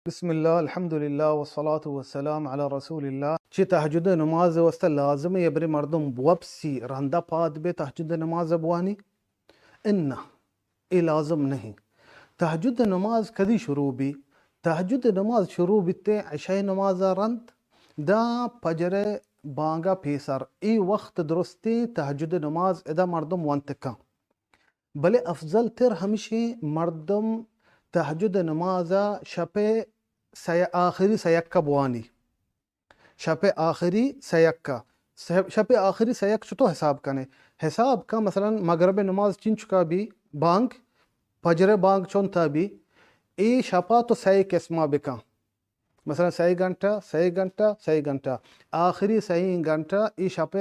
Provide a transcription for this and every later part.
بسم اللہ، الحمدللہ، والصلاة والسلام علی رسول اللہ۔ چی تہجد نماز واسطہ لازم ہے برے مردم وپسی رندا پاد بے تہجد نماز بوانی؟ انہ، اے لازم نہیں۔ تہجد نماز کدی شروع بی؟ تہجد نماز شروع بیتے عشاء نماز رند، دا فجر بانگا پیسر۔ اے وقت درستی تہجد نماز ادا مردم وانتکا۔ بلے افضل تر ہمشی مردم تہجد نماز شپ سہ-، آخری سیکہ بوانی۔ شپ آخری سیکہ۔ سہ-، شپ آخری سیک چطور حساب کنے؟ حساب کا مثلاً مغرب نماز چنچکا بی بانگ، فجر بانگ چونتا بی، اے شپا تو سہ قسمہ بکن۔ مثلاً سئے گھنٹہ، سئے گھنٹہ، سئے گھنٹہ، آخری سئیں گھنٹہ ای شپ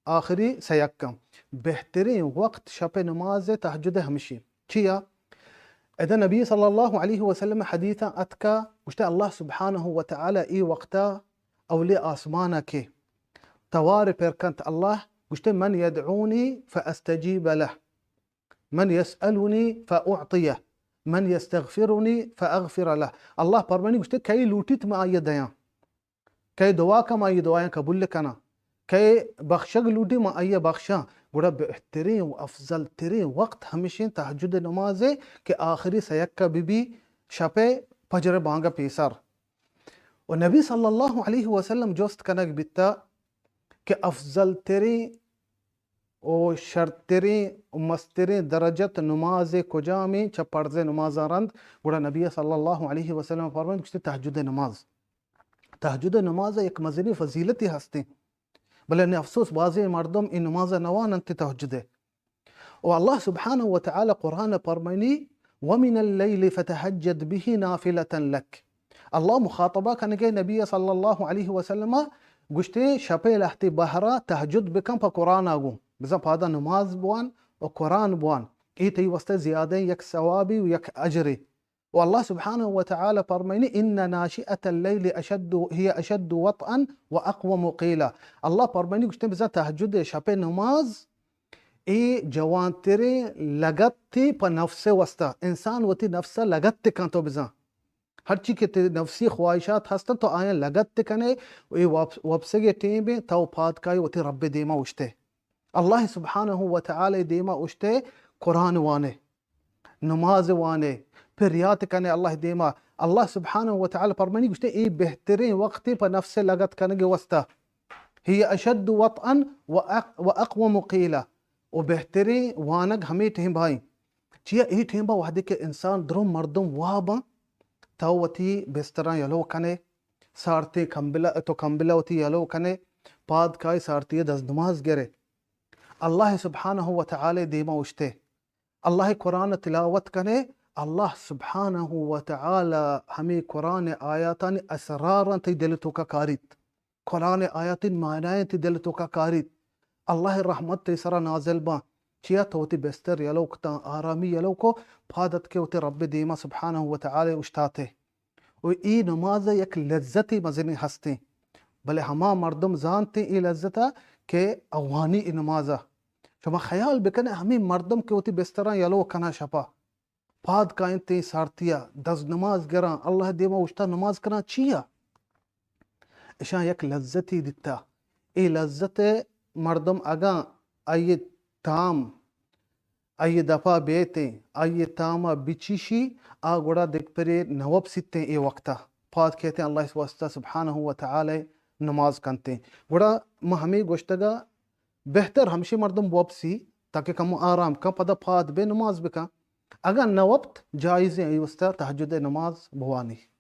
آخری سیکم۔ بہترین وقت شپ نماز تہجد ہمشی۔ چیا؟ ادا نبی صلی اللہ علیہ وسلم حدیث اتکا، گوشتے اللہ سبحانہ و تعالی ای وقتا اولی آسمانا کے توار پر کنت، اللہ گوشتے من یدعونی فاستجیب له۔ من یسألنی فأعطیه، من یستغفرنی فأغفر له۔ اللہ پرمانی گوشتے، کئی لوٹیت ما آئی دیاں، کئی دعا کا ما آئی دعایاں قبول کناں، کئی بخشگ لوٹی ما آئی بخشاں۔ گڑا بہترین و افضل ترین وقت ہمیشیں تہجد نماز ہے کہ آخری سیکہ بی بی شپ پجر بانگا پیسر۔ و نبی صلی اللہ علیہ وسلم جست کنگ بیتا کہ افضل ترین و شرترین و مسترین درجت نماز کجامیں چہ پرز نمازاں رند؟ گڑا نبی صلی اللہ علیہ وسلم فرمائیت، گوشتی تہجد نماز۔ تہجد نماز یک مزنی فضیلتی ہستیں، بلے نے افسوس بازیں مردم این نماز نواننت تہجد۔ و اللہ سبحانہ و تعالی قرآن پرمائنی، ومن اللیل فتہجد به نافلة لک۔ اللہ مخاطبہ کنگے نبی صلی اللہ علیہ وسلم گوشتے، شپے لہتے بہرا تہجد بکن پہ قرآن آگوں، بزن پادا نماز بوان و قرآن بوان، اے تئی واسطہ زیادہ یک ثوابی و یک اجرے۔ و اللہ سبحانہ و تعالی فرمائنی، ان ناشئة اللیل اشد، هي اشد وطئا واقوم قیلا۔ اللہ فرمائنی گوشتے، بزن تہجد شپ نماز اے جوانترین لگتے پہ نفس واسطہ، انسان وتی نفس لگت کنتو بزن۔ ہرچی کہ تئی نفسی خواہشات ہستن، تو آیاں لگت کنے، و اے وپس-، وپسگے ٹیم بے، تو پاد کائے وتی رب دیما اوشتے۔ اللہ سبحانہ و تعالی دیما اوشتے، قرآن وانے، نماز وانے، پریات کنے اللہ دیما۔ اللہ سبحانہ و تعالی پرمانی گوشتے، اے بہترین وقتے پہ نفس لگت کنگے واسطہ۔ هي اشد وطئا و اق-، و اقوم قیلا۔ و بہترین وانگ ہمے ٹیم بائیں۔ چیا اے ٹیم با وہدے کہ انسان درو مردم واباں، تو وتی بستراں یلو کنے، سارتیں کمبلہ، تو کمبلہ وتی یلو کنے، پاد کائے سارتی دز نماز گرے۔ اللہ سبحانہ و تعالی دیما اوشتے۔ اللہ قرآن تلاوت کنے، اللہ سبحانہ و تعالی ہمے قرآن آیاتانی اسراراں تئی دل توکا کاریت۔ قرآن آیاتین معنایاں تئی دل توکا کاریت۔ اللہ رحمت تئی سرا نازل باں۔ چیا تو وتی بستر یلو کتاں، آرامی یلو کو، پاد اتکے وتی رب دیما سبحانہ و تعالی اوشتاتے۔ و ای نماز یک لذتی مزنی ہستیں۔ بلے ہما مردم زانتیں ای لذتا کہ اوانی ای نمازا۔ شما خیال بکنے ہمیں مردم کہ وتی بستراں یلو کنا شپا، پاد کائنتیں سارتیا، دز نماز گراں، اللہ دیما اوشتا نماز کناں، چیا؟ اشاں یک لذتی دیتا۔ اے لذت مردم اگاں آئی تام آئی دپا بیتیں، آئی تاما بچیشی، آ گڑا دگپرے نوپسیتیں اے وقتا۔ پاد کیتیں اللہ واسطہ سبحانہ و تعالی نماز کنتیں۔ گڑا ما ہمیں گوشتگا بہتر ہمشی مردم وپسی تاکہ کمو آرام کن، پدا پاد بے نماز بکن۔ اگاں نہ وپت، جائزیں، ای واسطہ تہجد نماز بوانی۔